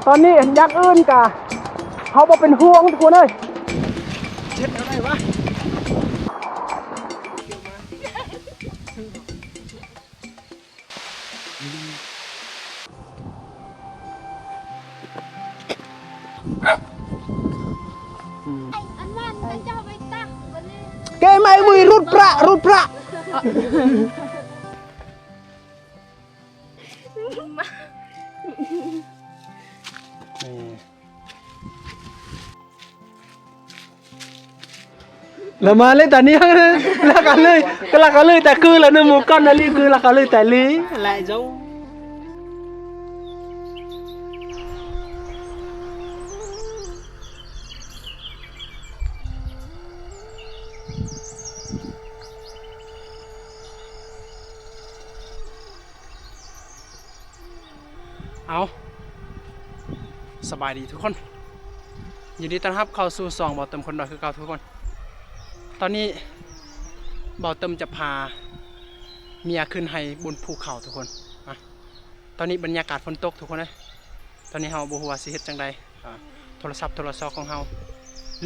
ຕອນນີ້ຢ່າງອື່ນກະເຮົາບໍ່ເປັນຫ່ວງທຸກຄົນເອີຍ. ເຮັດແນວໃດວະ? ອັນນັ້ນເຂົາເຈົ້າໄປຕັກບັດນີ້ ເກໄມມຸຍ ຫຼຸດປະ ຫຼຸດປະ. ລະມາເລີຍຕອນນີ້ ລະກະເລີຍ ລະກະເລີຍແຕ່ຄືລະນຳໝູ່ກ່ອນນະລີ ຄືລະກະເລີຍແຕ່ລີ ແລະໂຈ ເອົາ ສະບາຍດີທຸກຄົນ ຍິນດີຕ້ອນຮັບເຂົ້າສູ່ຊ່ອງເບົາເຕີມຄົນດອຍຄືເກົ່າທຸກຄົນ. ຕອນນີ້ເບົາເຕີມຈະພາເມຍຂຶ້ນໄຮ່ບົນພູເຂົາທຸກຄົນ. ອາ ຕອນນີ້ບັນຍາກາດຝົນຕົກທຸກຄົນເອີຍ. ຕອນນີ້ເຮົາບໍ່ຮູ້ວ່າຊິເຮັດຈັ່ງໃດ. ອ່າ ໂທລະສັບໂທລະຊອກຂອງເຮົາ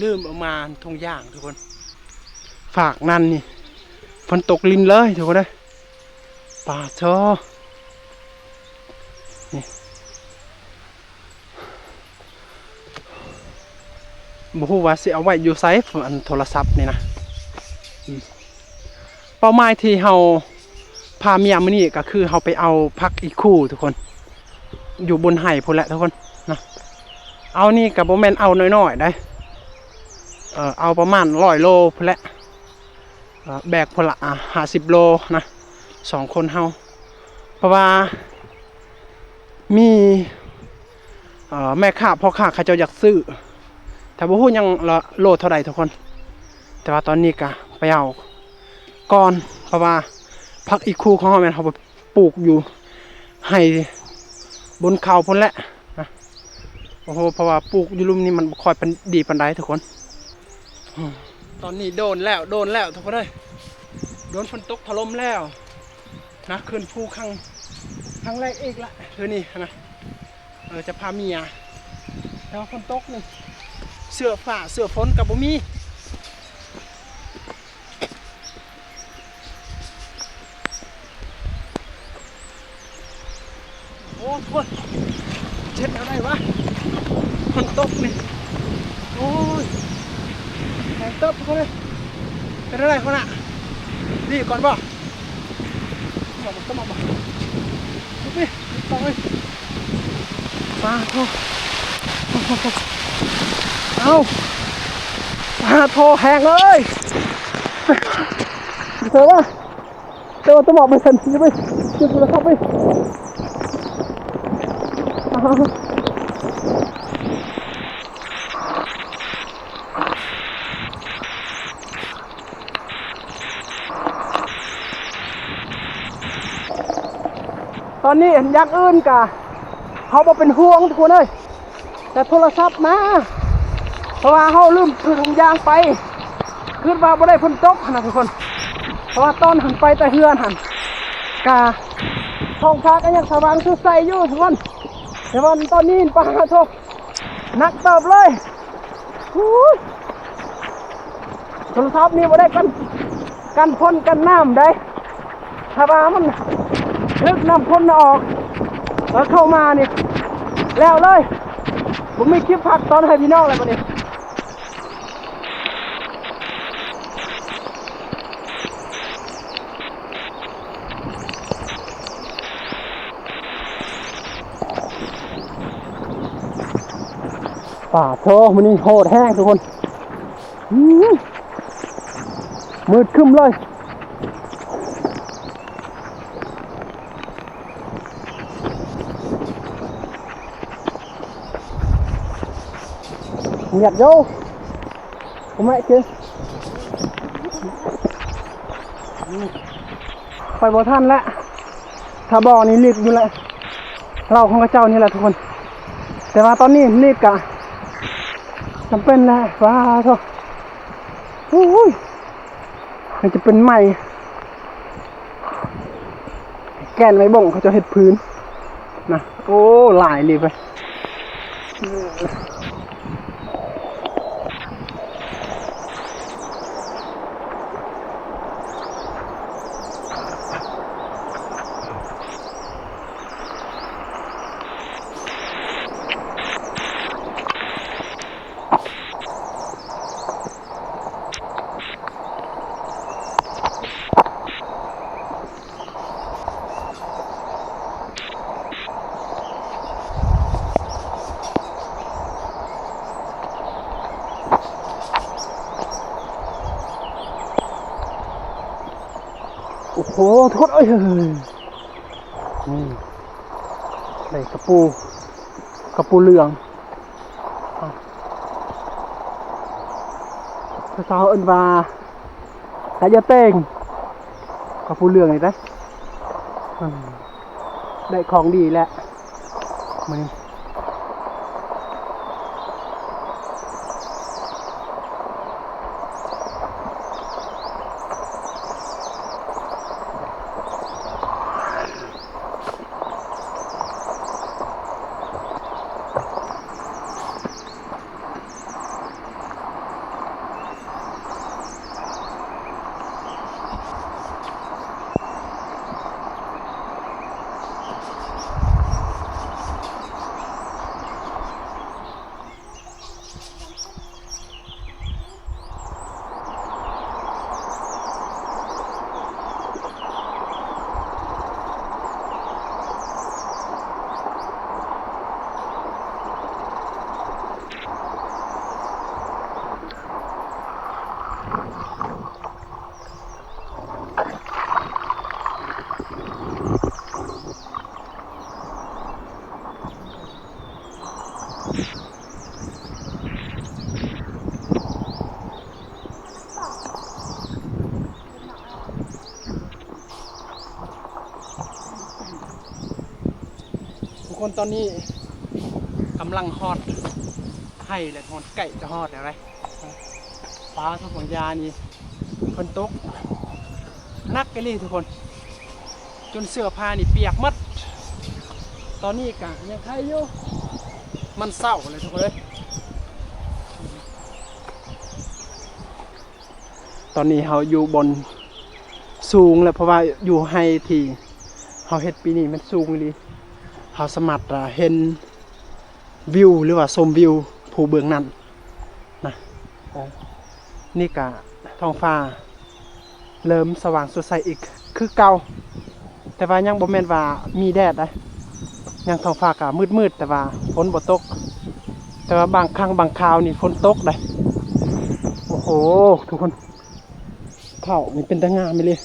ລືມເອົາມາທຸງຢາງທຸກຄົນ. ຟາກນັ້ນນີ້ຝົນຕົກລິນເລີຍທຸກຄົນເອີຍ. ປາໂທ ນີ້ ບໍ່ຮູ້ວ່າຊິເອົາໄວ້ຢູ່ໃສ ອັນໂທລະສັບນີ້ນະ. ອືມ ເປົ້າໝາຍທີ່ເຮົາພາເມຍມື້ນີ້ກະຄືເຮົາໄປເອົາຜັກອີຄູທຸກຄົນ ຢູ່ບົນໄຮ່ພຸ້ນແຫຼະທຸກຄົນນະ. ເອົານີ້ກະບໍ່ແມ່ນເອົານ້ອຍໆໃດ ເອີ ເອົາປະມານຮ້ອຍໂລພຸ້ນແຫຼະ. ເອີ ແບກພຸ້ນລະ ອາ ຫ້າສິບໂລນະ ສອງຄົນເຮົາ ເພາະວ່າມີ ເອີ ແມ່ຄ້າພໍ່ຄ້າເຂົາເຈົ້າຢາກຊື້ ແຕ່ບໍ່ຮູ້ຍັງລະໂລເທົ່າໃດທຸກຄົນ. ແຕ່ວ່າຕອນນີ້ກະໄປເອົາກ່ອນ ເພາະວ່າຜັກອີຄູຂອງເຮົາແມ່ນເຮົາໄປປູກຢູ່ໄຮ່ບົນເຂົາພຸ້ນແຫຼະນະ. ໂອ້ໂຫ ເພາະວ່າປູກຢູ່ລຸ່ມນີ້ມັນບໍ່ຄ່ອຍປານ ດີປານໃດທຸກຄົນ. ອືມ ຕອນນີ້ໂດນແລ້ວ ໂດນແລ້ວທຸກຄົນເອີຍ ໂດນຝົນຕົກຖະຫຼົ່ມແລ້ວນະ. ຂຶ້ນພູຄັ້ງ ຄັ້ງແລກອີກລະເທື່ອນີ້ນະ. ເອີ ຈະພາເມຍ ແຕ່ວ່າຝົນຕົກນີ້ ເສື້ອຟ້າເສື້ອຝົນກະບໍ່ມີ. ໂອ້ ໂອ້ຍ ເຮັດແນວໃດວະ ຝົນຕົກນີ້. ໂອ້ຍ ແຮງເຕີບທຸກຄົນເອີຍ. ເປັນແນວໃດຄົນນະ ດີກ່ອນບໍ່? ມາບໍ່ ມາບໍ່ ລຸກນີ້ ລຸກຕໍ່ເອີຍ. ປາໂທ ເອົາ ປາໂທ ແຮງເອີຍ. ເຊີວະ ເຈົ້າຕ້ອງອອກໄປຊັ້ນ ຢ່າໄປ ຢ່າໄປລະຄັບເວີຍ. ຕອນນີ້ຢ່າງອື່ນກະເຮົາບໍ່ເປັນຫ່ວງທຸກຄົນເອີຍ. ແຕ່ໂທລະສັບມາ ເພາະວ່າເຮົາລືມຖືຖົງຢາງໄປ ຄິດວ່າບໍ່ໄດ້ຝົນຕົກຫັ້ນນະທຸກຄົນ. ເພາະວ່າຕອນຫັ້ນໄປແຕ່ເຮືອນຫັ້ນ ກະທ້ອງຟ້າກະຍັງສະຫວ່າງສົດໃສຢູ່ທຸກຄົນ. ແຕ່ວ່າຕອນນີ້ປາໂທ ໜັກເຕີບເລີຍ. ໂອ້ຍ ໂທລະສັບນີ້ບໍ່ໄດ້ກັນ ກັນຝົນກັນນ້ຳໃດ. ຖ້າວ່າມັນຖືກນ້ຳຝົນອອກ ແລ້ວເຂົ້າມານີ້ແລ້ວເລີຍ ບໍ່ມີຄລິບພັກຕອນໃຫ້ພີ່ນ້ອງແລ້ວບັດນີ້. ປາໂທ ມື້ນີ້ໂຫດແຮງທຸກຄົນ. ອືມ ມືດຄຶ້ມເລີຍ. ຫຽດຢູ່ ບໍ່ແມ່ນຄື ໄປບໍ່ທັນແລ້ວ. ຖ້າບໍ່ນີ້ລິກຢູ່ແຫຼະ ເຫຼົ້າຂອງເຂົາເຈົ້ານີ້ແຫຼະທຸກຄົນ. ແຕ່ວ່າຕອນນີ້ລິກກະຈຳເປັນແຫຼະ. ວ້າໂທ້ ໂອ້ຍ ມັນຈະເປັນໄມ້ ແກ່ນໄມ້ບົ້ງເຂົາເຈົ້າເຮັດພື້ນນະ. ໂອ້ ຫຼາຍອີ່ຫຼີເວີຍ. ໂອ້ໂຫ ທຸກຄົນເອີຍ ນີ້ ໄດ້ກະປູ ກະປູເຫຼືອງ ພາສາເຮົາເອີ້ນວ່າ ກະຢາແຕງ ກະປູເຫຼືອງນີ້ໄດ໋ ໄດ້ຂອງດີແລ້ວມື້ນີ້. ທຸກຄົນ ຕອນນີ້ກຳລັງຮອດໄຮ່ແລ້ວທຸກຄົນ ໃກ້ຈະຮອດແລ້ວເດ້. ປາທຸກຄົນ ຢານີ້ ຝົນຕົກໜັກອີ່ຫຼີທຸກຄົນ ຈົນເສື້ອຜ້ານີ້ປຽກໝົດ. ຕອນນີ້ກະຍັງໄຄຢູ່ ມັນເຊົ້າແລ້ວທຸກຄົນເອີຍ. ຕອນນີ້ເຮົາຢູ່ບ່ອນສູງແລ້ວ ເພາະວ່າຢູ່ໄຮ່ທີ່ເຮົາເຮັດປີນີ້ມັນສູງອີ່ຫຼີ ເຮົາສາມາດເຫັນວິວ ຫຼືວ່າຊົມວິວພູເບື້ອງນັ້ນນະ. ນີ້ກະທ້ອງຟ້າເລີ່ມສະຫວ່າງສົດໃສອີກຄືເກົ່າ ແຕ່ວ່າຍັງບໍ່ແມ່ນວ່າມີແດດໃດ ຍັງທ້ອງຟ້າກະມືດໆ ແຕ່ວ່າຝົນບໍ່ຕົກ ແຕ່ວ່າບາງຄັ້ງບາງຄາວນີ້ຝົນຕົກໃດ. ໂອ້ໂຫ ທຸກຄົນ ເຂົ້ານີ້ເປັນຕາງາມອີ່ຫຼີ.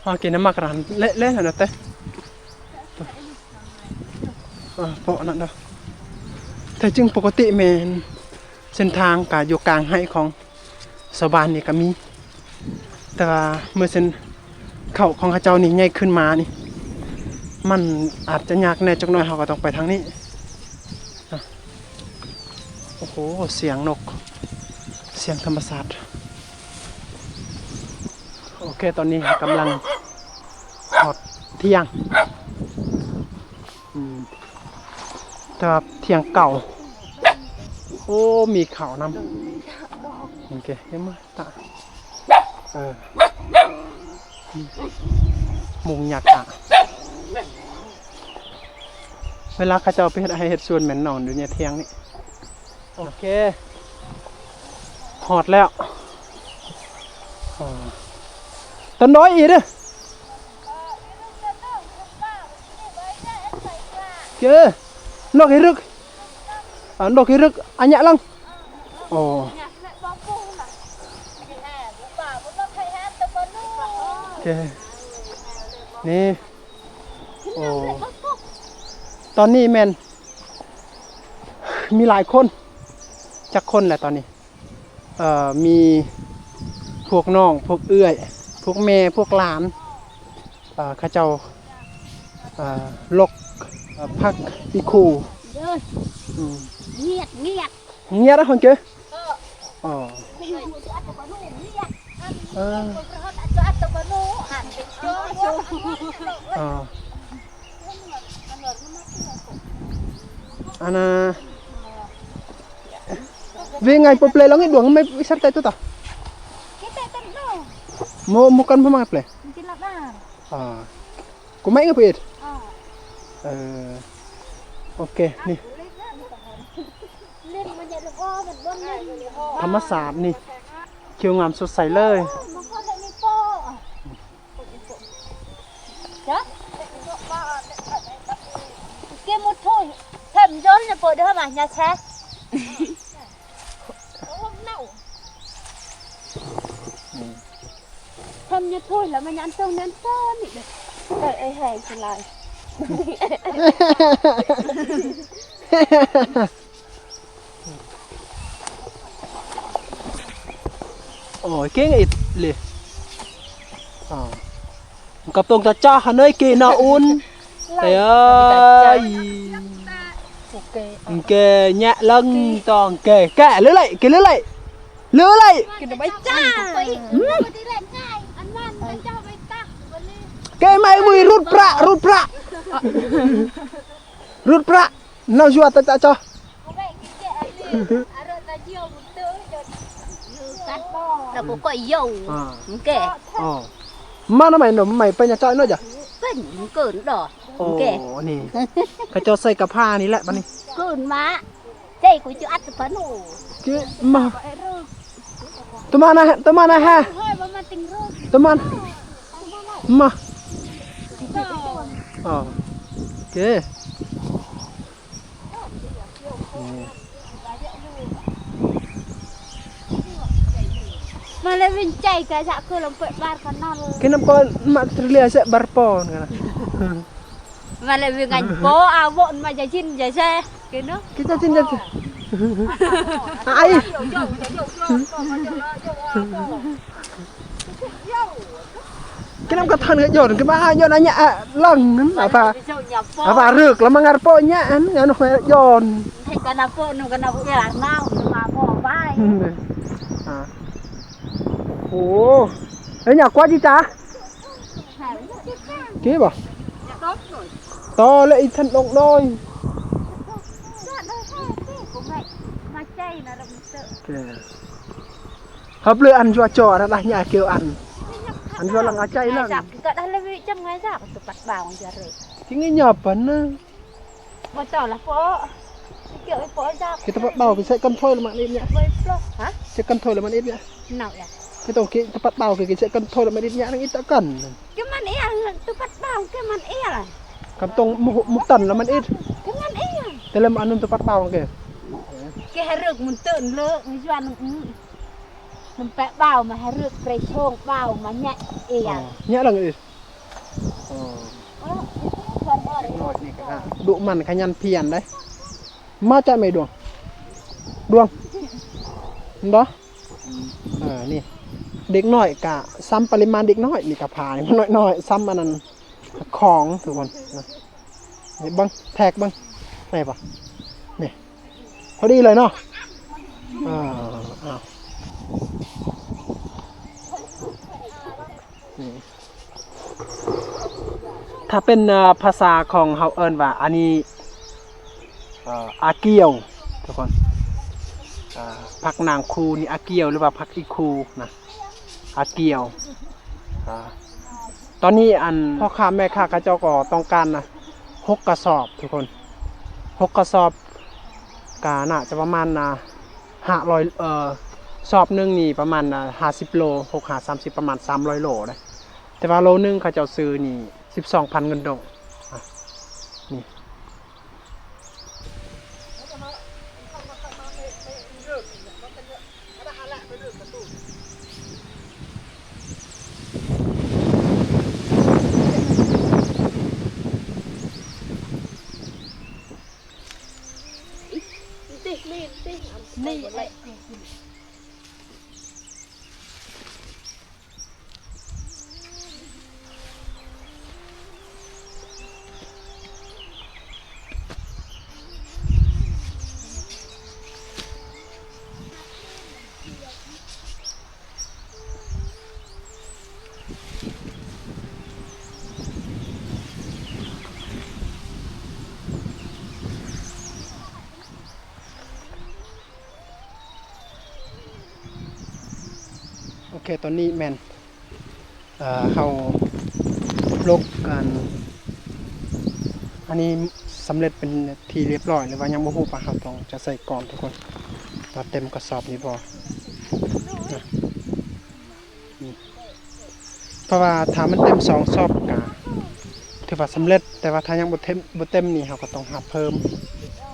ຫາກິນນ້ຳໝາກກະທັນເລະໆ ຫັ້ນນະເຕ. ເອີ ເພາະນັ້ນເນາະ ແທ້ຈິງປົກກະຕິແມ່ນເສັ້ນທາງກະຢູ່ກາງໄຮ່ຂອງຊາວບ້ານນີ້ກະມີ ແຕ່ວ່າເມື່ອເສັ້ນເຂົ້າຂອງເຂົາເຈົ້ານີ້ໃຫຍ່ຂຶ້ນມານີ້ ມັນອາດຈະຍາກແດ່ຈັກໜ້ອຍ ເຮົາກະຕ້ອງໄປທາງນີ້. ໂອ້ໂຫ ສຽງນົກ ສຽງທຳມະຊາດ. ໂອເຄ ຕອນນີ້ເຮົາກຳລັງຮອດທ່ຽງ ອືມ ແຕ່ວ່າທ່ຽງເກົ່າ. ໂອ້ ມີເຂົ້ານຳ. ໂອເຄ ເຫັນມາ ຕາ ເອີ ມຸງຫຍ້າກະ ເວລາເຂົາເຈົ້າໄປເຮັດໄຮ່ເຮັດສວນແມ່ນນອນຢູ່ໃນທ່ຽງນີ້. ໂອເຄ ຮອດແລ້ວ ເອີ ຕົ້ນດອຍອີກເດີ້. ເອີ ນົກຮີລຶກ ອ່າ ນົກຮີລຶກ ອາຍະລັງ. ໂອ້ ໂອເຄ ນີ້ ໂອ້ ຕອນນີ້ແມ່ນມີຫຼາຍຄົນ ຈັກຄົນແຫຼະຕອນນີ້? ເອີ ມີພວກນ້ອງ ພວກເອື້ອຍ ພວກແມ່ ພວກຫຼານ ເອີ ເຂົາເຈົ້າ ເອີ ຫຼົກ ເອີ ຜັກອີ່ຄູ. ເດີ ອືມ ງຽດ ງຽດ ງຽດອະ ຄົນເກ? ເອີ ອໍ ເອີ ອໍ Ana, vê ngai pô ple lăng i duang mai i sar tai tu ta. Kita tak no. Mo mo kan mo mai ple. Mungkin lah bar. Ah. Ko mai ngai pit. Ah. Eh. Oke, ni. ທຳມະຊາດນີ້ ຂຽວງາມສົດໃສເລີຍ. Ôi, keng it le. Ơ. Kaptông ta cha hanoi ke na un. Tê ơi. Ke nhẹ lăng tong ke. Ke lưỡi lạy, ke lưỡi lạy. Lưỡi lạy. Ke mai mui rút prạ, rút prạ. Rút prạ. Nau jua ta ta cho. Là của cọi dầu. À. Kê. Ờ. Mà nó mày nó mày phải nhà trọi nó chứ? Phải cơn đỏ. Ồ, kê. Nè. Cái cho xây cà pha này lại bạn này. Cơn mà. Chay ku ju at pa no. Ki ma. Teman ah, teman ah. Teman. Ma. Oh. Oke. Ma le win chay ka sa ko lam pe bar kanal. Kinam ko ma trilia se bar pon kana. Male wi ngan po awon ma jajin jaje kino. Kita jin jaje. Ai. Kinam ka than ka jon ke ma jon anya lang apa. Apa rek la mangar po nya an nganu jon. Kana po no kana po ya nau ma po bai. Ha. Ồ, ê nhà quá chi cha. Kia bả. To lệ thân đồng đôi. Hợp lệ ăn chua chò đó là nhà kêu ăn. Ăn chua lăng à chay lăng. Kita dah lebih jam ngajak tu pat bang jare. Tinggi nyapa na. Bo cho lah po. Kêu po jak. Kita pat bau ke sẽ cần thôi là mặn ít nhá. Bo ploh. Hả? Sẽ cần thôi là mặn ít nhá. Nau ya. Kita oke, kita pat bau ke sẽ cần thôi là mặn ít nhá, năng ít ta cần. Ke man ia, tu pat bau ke man ia lah. Kan tong mu mu tan là mặn ít. Ke man ia. Te lem anun tu pat bau ke. Ke haruk mun tun le, mun juan. Mun pe bau ma haruk pre chong bau ma nya ia. Nya lang ít. Ơ. Ơ. Đụ mặn khả nhăn phiền đấy. ມາຈາກໄໝດວງ ດວງ ເຫັນບໍ່? ເອີ ນີ້ ເດັກນ້ອຍກະສ່ຳປະລິມານເດັກນ້ອຍ ນີ້ກະພານີ້ມັນນ້ອຍໆ ສ່ຳອັນນັ້ນຂອງທຸກຄົນນະ. ນີ້ເບິ່ງ ແທກເບິ່ງ ໄດ້ປະ? ນີ້ ພໍດີເລີຍເນາະ. ເອີ ເອົາ ນີ້ ຖ້າເປັນ ເອີ ພາສາຂອງເຮົາເອີ້ນວ່າ ອັນນີ້ ເອີ ອາກ່ຽວ ທຸກຄົນ. ເອີ ຜັກນາງຄູນີ້ອາກ່ຽວ ຫຼືວ່າຜັກອີ່ຄູນະ ອາກ່ຽວ. ເອີ ຕອນນີ້ອັນພໍ່ຄ້າແມ່ຄ້າເຂົາເຈົ້າກໍຕ້ອງການນະ ຫົກກະສອບທຸກຄົນ ຫົກກະສອບ ກະໜ້າຈະປະມານນະ ຫ້າຮ້ອຍ ເອີ ສອບໜຶ່ງນີ້ປະມານນະ ຫ້າສິບໂລ ຫົກຫ້າສາມສິບ ປະມານສາມຮ້ອຍໂລເດ້. ແຕ່ວ່າໂລໜຶ່ງເຂົາເຈົ້າຊື້ນີ້ ສິບສອງພັນເງິນດົງ. ອ່ະ ນີ້. ນີ້ ໂອເຄ ຕອນນີ້ແມ່ນ ເອີ ເຮົາລົກອັນ ອັນນີ້ສຳເລັດເປັນທີ່ລຽບຮ້ອຍ ຫຼືວ່າຍັງບໍ່ຮູ້ວ່າເຮົາຕ້ອງຈະໃສ່ກ່ອນທຸກຄົນ ວ່າເຕັມກະສອບນີ້ບໍ່ນະ. ອືມ ເພາະວ່າຖ້າມັນເຕັມສອງສອບກະຖືວ່າສຳເລັດ ແຕ່ວ່າຖ້າຍັງບໍ່ເຕັມ ບໍ່ເຕັມນີ້ ເຮົາກໍຕ້ອງຮັບເພີ່ມ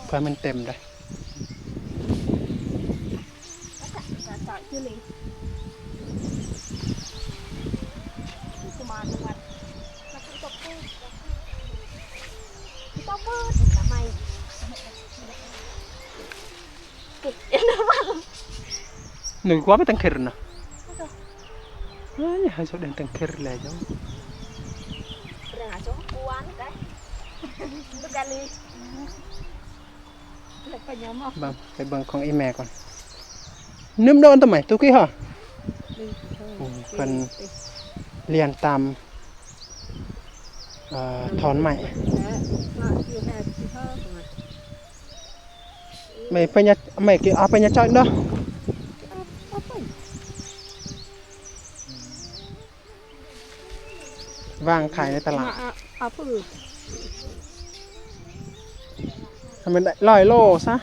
ເພື່ອໃຫ້ມັນເຕັມເດ້. ໜຶ່ງກວ່າໄປຕັ້ງເຂດນະ. ເອີຍ ໃຫ້ສະແດງຕັ້ງເຂດແລ້ວເຈົ້າ. ເລື່ອງຫາສອງກວນໄດ້ ເບິ່ງ ໄປເບິ່ງຂອງອີ່ແມ່ກ່ອນ. ໜຶ່ມດອກອັນຕະໄໝ ຕຸກີ່ຫາ ອືມ ເພິ່ນລຽນຕາມ ເອີ ທ່ອນໄມ້. ແມ່ເປັນຫຍັງ ແມ່ເກັບເອົາໄປຫຍັງເຈົ້າເນາະ ວາງຂາຍໃນຕະຫຼາດ ມາເອົາ ເອົາພືດ ໃຫ້ມັນໄດ້ຮ້ອຍໂລຊະ.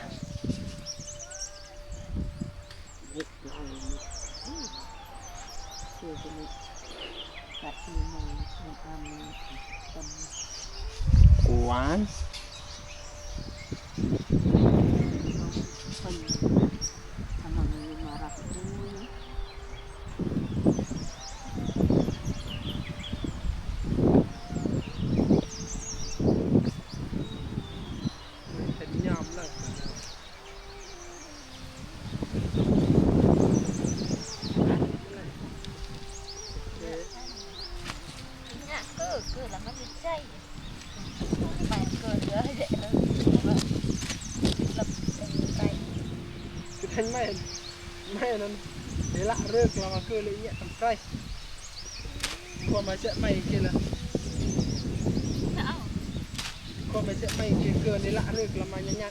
ກວານ ເປັນຍາມແລ້ວ. ເປັນໄມ້ ໄມ້ອັນນັ້ນ ໄມ້ລະເລີກລາວາເກີເລີຍເນຍທຳໄກ ຄວາມໝາຍເສຍໄມ້ເກລະ ຄວາມໝາຍເສຍໄມ້ເກເກີນນີ້ລະເລີກລາມາຍະຍະ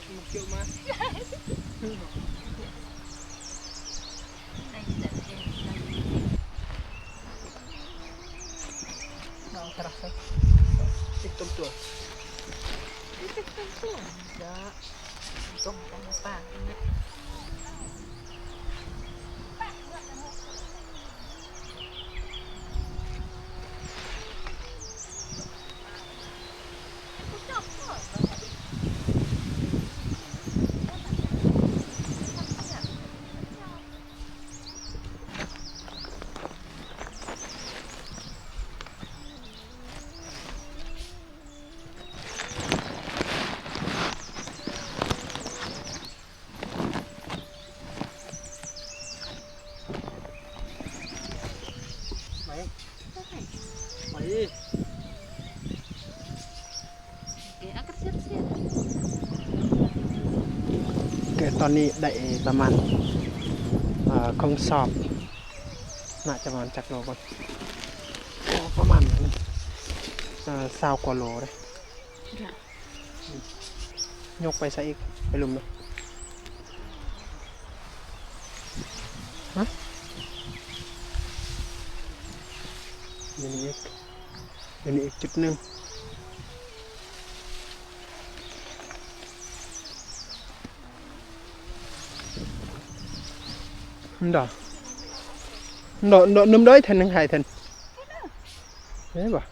ໄປ ໄປ ເກ ຕອນນີ້ໄດ້ປະມານ ເອີ ເຄິ່ງສອບ ໜ້າຈະປະມານຈັກໂລກ່ອນ ປະມານ ເອີ ຊາວກວ່າໂລເດ້. ຍົກໄປໃສອີກ ໄປລຸ່ມເນາະ ຮະ ຢູ່ນີ້ອີກ ຢູ່ນີ້ອີກຈຸດໜຶ່ງ ນະ ນະ ນະ ນຳດອຍແທນ ໜຶ່ງໄຫແທນ ເຫັນບໍ່?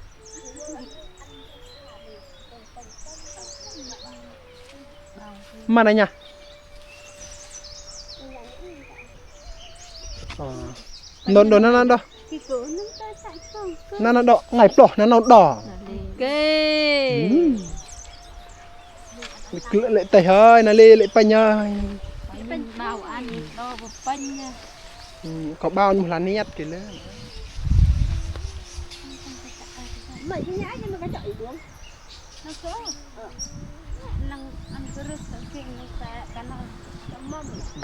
ມາໄດ້ຫຍັງ? ອໍ ໂດນ ໂດນນັ້ນ ນັ້ນດອກ ນັ້ນ ນັ້ນດອກ ໄງປລໍ ນັ້ນ ນັ້ນດອກ ເກ ອືມ ເລະ ເລະ ເລະໄປຍາຍ ນະ ເລະ ເລະໄປຍາຍ. ເປັນເບົາອັນນີ້ກໍບໍ່ເປັນນະ. ອືມ ເຂົາເບົາຢູ່ລະນຽດກິນເລີຍ.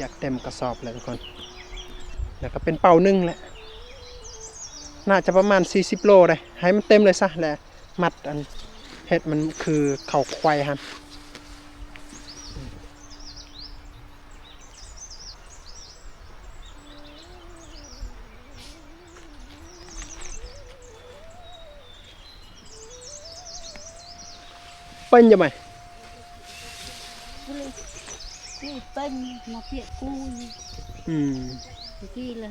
ຢາກເຕັມກະສອບແຫຼະທຸກຄົນ ແລ້ວກໍເປັນເປົາໜຶ່ງແຫຼະ ໜ້າຈະປະມານສີ່ສິບໂລໄດ໋. ໃຫ້ມັນເຕັມເລີຍຊະ ແລ້ວມັດອັນ ເຮັດມັນຄືເຂົ້າໄຂວ້ຫັ້ນ. ເປັນຈັ່ງໃດ? ເປັນມາເພຍກູ. ອືມ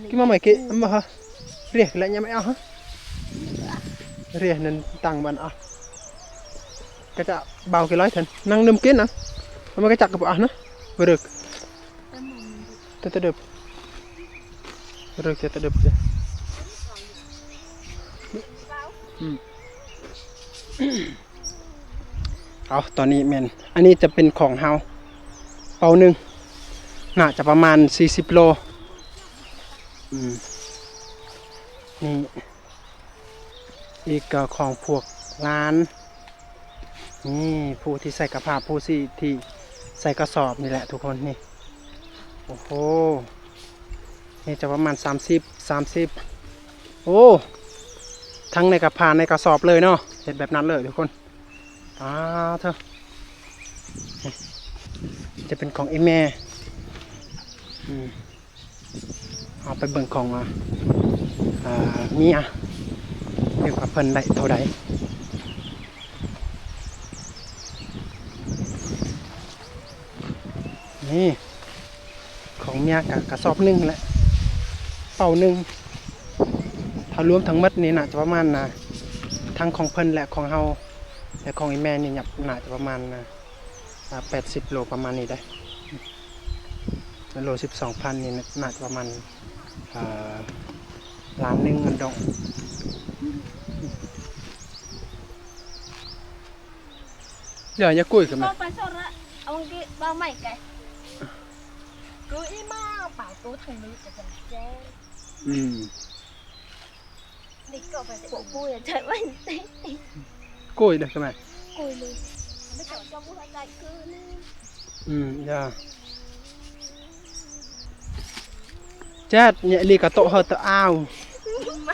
ກິນມາໃໝ່ກິນມາເຮ. ເຣຍແລ້ວຍັງໄມ່ເອົາເຮ. ເຣຍນັ້ນຕັ້ງບ້ານເອົາ ກະຈະເບົາກິນຫຼາຍແທ້ນະ. ນັ່ງດື່ມກິນນະ ມັນກະຈັກກະບໍ່ເອົານະ. ເບີກ ຕະຕະເດີບ ເຣີເກຕະເດີບເດ. ອືມ ເອົາ ຕອນນີ້ແມ່ນ ອັນນີ້ຈະເປັນຂອງເຮົາ ເປົາໜຶ່ງ ໜ້າຈະປະມານສີ່ສິບໂລ. ອືມ ນີ້ ອີກກໍຂອງພວກຫຼານ ນີ້ ຜູ້ທີ່ໃສ່ກະພາບ ຜູ້ທີ່ ທີ່ໃສ່ກະສອບນີ້ແຫຼະທຸກຄົນ. ນີ້ ໂອ້ໂຫ ນີ້ຈະປະມານສາມສິບ ສາມສິບ. ໂອ້ ທັງໃນກະພາ ໃນກະສອບເລີຍເນາະ ເຮັດແບບນັ້ນເລີຍທຸກຄົນ. ປາດເທີ ຈະເປັນຂອງອີ່ແມ່. ອືມ ເຮົາໄປເບິ່ງຂອງ ອາ ອາ ເມຍ ເບິ່ງວ່າເພິ່ນໄດ້ເທົ່າໃດ. ນີ້ ຂອງເມຍກະກະສອບໜຶ່ງແຫຼະ ເປົາໜຶ່ງ. ຖ້າລວມທັງໝົດນີ້ໜ້າຈະປະມານ ນະ ທັງຂອງເພິ່ນ ແລະ ຂອງເຮົາ ແລະ ຂອງອີ່ແມ່ນີ້ ໜ້າຈະປະມານ ນະ ອາ ແປດສິບໂລປະມານນີ້ໄດ໋. ໂລສິບສອງພັນນີ້ໜ້າຈະປະມານ ເອີ ລ້ານໜຶ່ງເງິນດອງ. ຢ່າ ຢ່າກຸຍກັນແມ່. ອືມ ໂອ້ຍ ເດີກະແມ່ ອືມ ຢ່າ ແຈັດ ຍະລີກະໂຕະເຮີຕະອາວ ອືມ.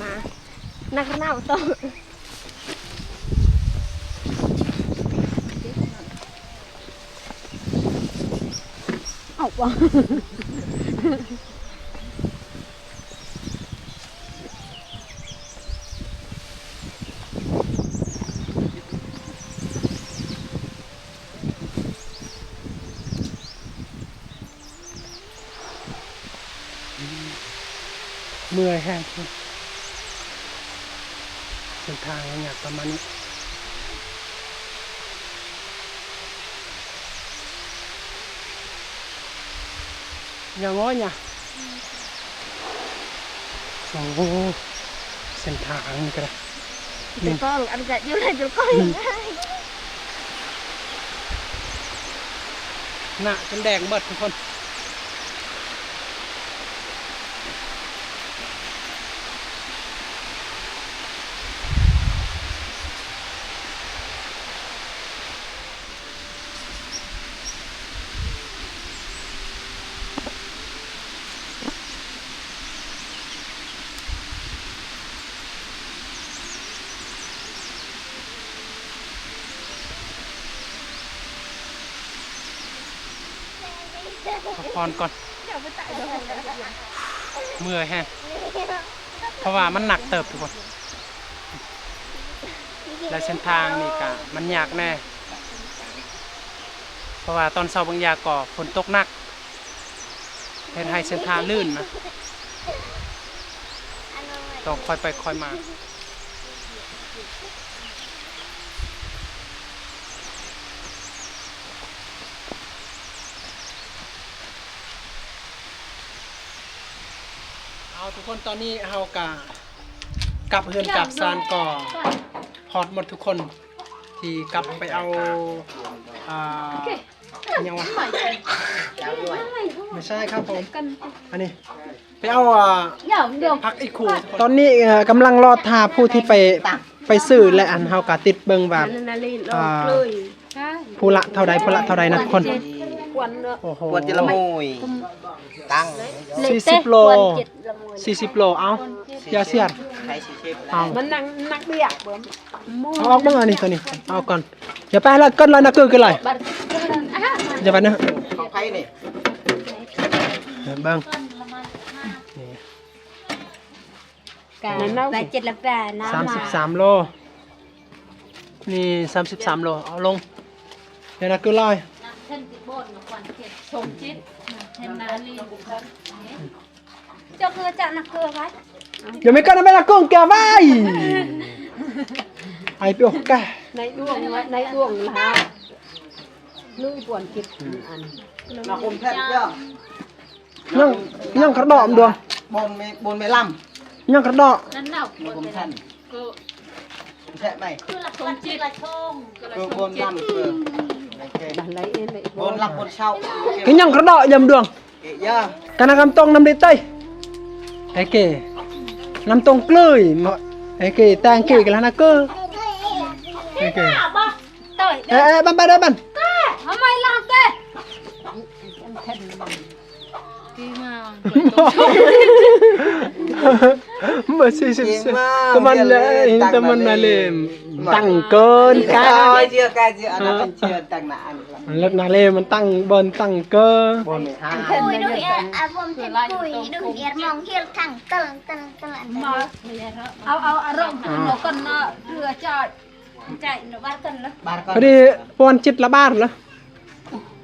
ມາ ນັກເນາະໂຕ ເອົາບໍ່? ເມື່ອຍແຮງ ເສັ້ນທາງຍາກປະມານນີ້ ຢ່າງ້ອຍນະ. ໂອ້ໂຫ ເສັ້ນທາງນີ້ກະໄດ້ ນີ້ ໜ້າຈົນແດງໝົດທຸກຄົນ. ພັກຜ່ອນກ່ອນ ເມື່ອຍແຮງ ເພາະວ່າມັນໜັກເຕີບທຸກຄົນ ແລະເສັ້ນທາງນີ້ກະມັນຍາກແດ່ ເພາະວ່າຕອນເຊົ້າບາງຢ່າງກໍຝົນຕົກໜັກ ເຮັດໃຫ້ເສັ້ນທາງລື່ນນະ ຕ້ອງຄ່ອຍໄປຄ່ອຍມາ. ເອົາ ທຸກຄົນ ຕອນນີ້ເຮົາກະກັບເຮືອນກັບຊານກໍຮອດໝົດທຸກຄົນ ທີ່ກັບໄປເອົາ ອ່າ ຫຍັງວະ ບໍ່ໃຊ່ຄັບຜົມ ອັນນີ້ ໄປເອົາ ອ່າ ຜັກອີ່ຄູ ຕອນນີ້ ເອີ ກຳລັງລໍຖ້າຜູ້ທີ່ໄປ ໄປຊື້ ແລະ ອັນ ເຮົາກະຕິດເບິ່ງວ່າ ອ່າ ຜູ້ລະເທົ່າໃດ ຜູ້ລະເທົ່າໃດນະທຸກຄົນ. ໂອ້ໂຫ ຂວດຈະລະໂມຍ ຕັ້ງ ສີ່ສິບໂລ ສີ່ສິບໂລ ເອົາ ຢ່າສຽນ ເອົາ ມັນນັກ ນັກເບຍ ເອົາອອກເບິ່ງ ອັນນີ້ ໂຕນີ້ ເອົາກ່ອນ ຢ່າໄປລະກ່ອນລະນະ ຄື ຄືຫຼາຍ ຢ່າໄປນະ ຂອງໃຜນີ້ ເບິ່ງ ນີ້ ກະ ສາມສິບສາມໂລ ນີ້ ສາມສິບສາມໂລ ເອົາລົງ ຢ່ານະ ຄືຫຼາຍ ເຈົ້າຄືຈະນະ ຄືໄວ້ ຢ່າໄປກ່ອນນະ ແມ່ນະ ກົງແກໄວ້ ໄອ ໄປ ໂອກະ ໃນດວງ ໃນດວງລະ ລຸຍປ່ວນ ເກັບອັນ ນະຄົມແທ້ເດີ. ຍັງ ຍັງກະດອກດວງ ບົນແມ່ ບົນແມ່ລຳ ຍັງກະດອກ ນັ້ນເນາະ ບົນແມ່ລຳ ແທ້ໄໝ ຄືລະຊົງຈິດ ຄືບົນລຳ ຄື ບົນລຳບົນເຊົາ ຄືຍັງກະດອກ ຢຳດວງ ກະນະກຳຕົງນຳເດໄຕ ເອເກ ນຳຕົງເກຍ ເອເກ ແຕງເກ ກະລະນະເກີ ເອເກ ເອ ເອ ບັນ ບັນ ເອີ ບັນ ເອົາໃໝ່ລະເກ ມາຊິຊິ ຕະມັນນະເລ ຕະມັນນະເລ ຕັ້ງເກີນກາ ເຊື່ອກາ ເຊື່ອ ອັນນັ້ນເປັນເຊື່ອຕັ້ງນະ ອັນ ເລີດນະເລ ມັນຕັ້ງ ບ່ອນຕັ້ງເກີ ບ່ອນຫາ ກຸຍ ດູເອ ອາ ຜົມເປັນກຸຍ ດູເອ ມອງເຮລ ຕັ້ງເກີນ ຕັ້ງເກີນ ເອົາ ເອົາ ອາລົມ ເອົາ ເອົາກ່ອນເນາະ ເພື່ອຈະ ພໍດີພອນຈິດລະບາດລະ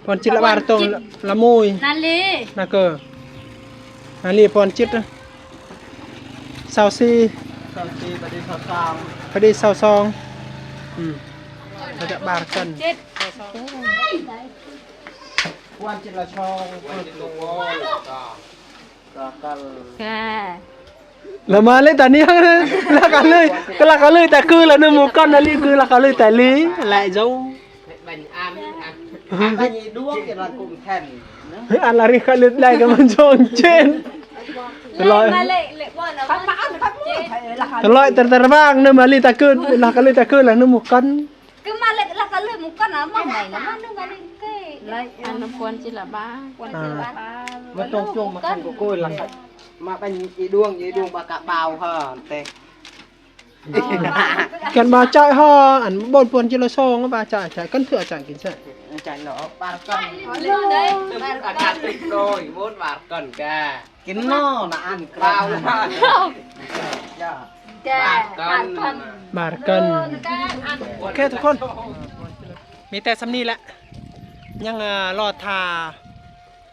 ພອນຈິດລະບາດ ໂຕລະມຸຍ ນາລີ ນາເກີ ນາລີ ພອນຈິດ ຊາວສີ່ ຊາວສີ່ ພໍດີຊາວສອງ ພໍດີຊາວສອງ ອືມ ເຂົາຈະບາດກັນ ພອນຈິດລະຊອງ ລະມາເລີຍຕານີ້ ລະກະເລີຍ ກະລະກະເລີຍແຕ່ຄືລະນຳໝູ່ກ່ອນນະລີ ຄືລະກະເລີຍແຕ່ລີ ແລະໂຈ ອັນລະຣີກະເລີຍໄດ້ກະມັນຊ່ອງເຈນ ຕະຫຼອດ ຕະຫຼອດ ຕະລະບາງນຳມາລີຕາຄືນ ລະກະເລີຍແຕ່ຄືລະນຳໝູ່ກ່ອນ ກະມາເລີຍ ລະກະເລີຍໝູ່ກ່ອນນະ ມາໃໝ່ລະ ມາໜຶ່ງມາເລີຍເກ ລະອັນນະພອນຈິດລະບາ ພອນຈິດລະບາ ມາຕົງຈົງມາຄັນໂກໂກ້ລະ ມາເປັນອີດວງ ອີດວງບາກະບາວເຮີແຕ່ ກັນບາຈ່າຍເຮີ ອັນບ່ອນພອນຈິດລະຊອງ ບາຈ່າຍ ຈ່າຍກັນເທື່ອ ຈ່າຍກິນແຊະ ຈ່າຍເນາະ ບາກັນ ອາກາດເປັນໂຕຍ ໂວນບາກັນກະ ກິນເນາະນະ ອັນກຣາວ ບາດກັນ ບາດກັນ ໂອເຄທຸກຄົນ ມີແຕ່ສ່ຳນີ້ແຫຼະ ຍັງ ເອີ ລໍຖ້າ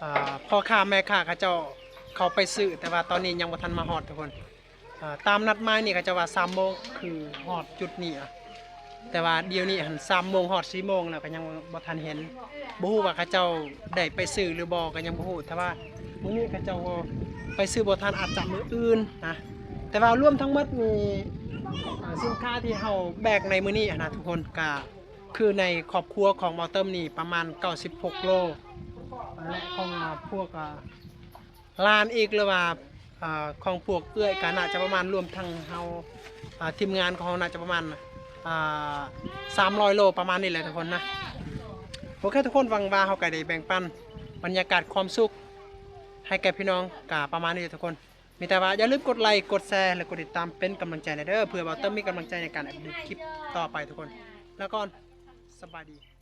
ເອີ ພໍ່ຄ້າແມ່ຄ້າເຂົາເຈົ້າເຂົ້າໄປຊື້ ແຕ່ວ່າຕອນນີ້ຍັງບໍ່ທັນມາຮອດທຸກຄົນ ເອີ ຕາມນັດໝາຍນີ້ເຂົາເຈົ້າວ່າສາມໂມງຄືຮອດຈຸດນີ້ ແຕ່ວ່າດຽວນີ້ຫັ້ນສາມໂມງຮອດສີ່ໂມງແລ້ວ ກະຍັງບໍ່ທັນເຫັນ ບໍ່ຮູ້ວ່າເຂົາເຈົ້າໄດ້ໄປຊື້ຫຼືບໍ່ ກະຍັງບໍ່ຮູ້ ແຕ່ວ່າມື້ນີ້ເຂົາເຈົ້າໄປຊື້ບໍ່ທັນ ອາດຈະມື້ອື່ນນະ ແຕ່ວ່າລວມທັງໝົດນີ້ ສິນຄ້າທີ່ເຮົາແບກໃນມື້ນີ້ຫັ້ນນະທຸກຄົນ ກະຄືໃນຄອບຄົວຂອງເບົາເຕີມນີ້ປະມານເກົ້າສິບຫົກໂລ ແລະຂອງ ອາ ພວກ ອາ ຫຼານອີກ ຫຼືວ່າ ອາ ຂອງພວກເອື້ອຍກະໜ້າຈະປະມານ ລວມທັງເຮົາ ອາ ທີມງານຂອງເຮົາໜ້າຈະປະມານ ອາ ສາມຮ້ອຍໂລ ປະມານນີ້ແຫຼະທຸກຄົນນະ ໂອເຄທຸກຄົນ ຫວັງວ່າເຮົາກະໄດ້ແບ່ງປັນບັນຍາກາດຄວາມສຸກໃຫ້ແກ່ພີ່ນ້ອງ ກະປະມານນີ້ແຫຼະທຸກຄົນ ມີແຕ່ວ່າຢ່າລືມກົດໄລ ກົດແຊ ແລະ ກົດຕິດຕາມເປັນກຳລັງໃຈແດ່ເດີ ເພື່ອເບົາເຕີມມີກຳລັງໃຈໃນການອັບເດດຄລິບຕໍ່ໄປທຸກຄົນ ລາກ່ອນ ສະບາຍດີ.